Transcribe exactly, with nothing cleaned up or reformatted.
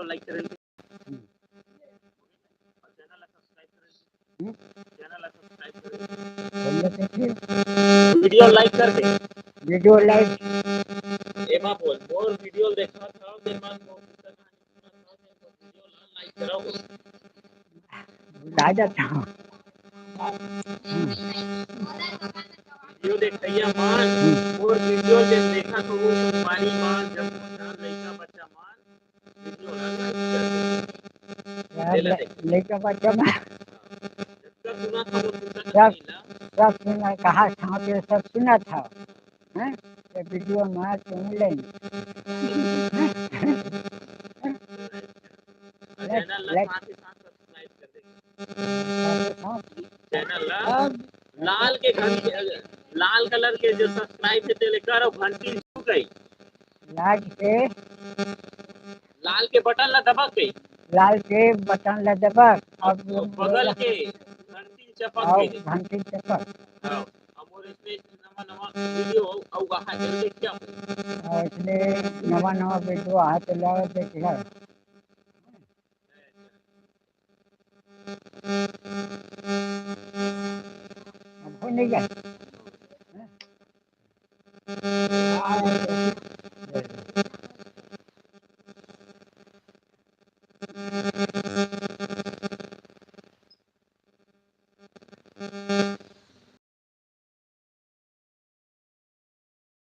video like करें। हम्म। Channel ला subscribe करें। हम्म। Channel ला subscribe करें। बोल लेते थे। Video like करके। Video like। एमा बोल, मोर video देखा था, तेन मन मोर video ला like करो। भुला जाता हूँ। हम्म। Video देखइया मन, हम्म। मोर video जेन देखा तो वो संगवारी मन, जब मोर लइका बच्चा मन, video ला like कर दे। यार, तेला ले-, देख। लइका बच्चा मन। जब तक सुना था वो सुनता सब, नहीं ला। सब सुना, कहा था कि सब सुना था। हैं? ये video में सुन लेंगे। Channel ला like, साथ ही साथ subscribe कर देंगे। साथ ही साथ। Channel ला अब लाल के घंटी, लाल colour के जो subscribe हे, तेले कर अउ घंटी छू गई। लाल के लाल के button ला दबा के। लाल के button ला दबा। अब अब बगल के घंटी चपक अउ के। घंटी चपक। हाँ, अब मोर इसमें नवा नवा video अउ आहा जल्दी क्या हो? अउ इसमें नवा नवा video आहा तो ला देखिए। अब हो नहीं गया।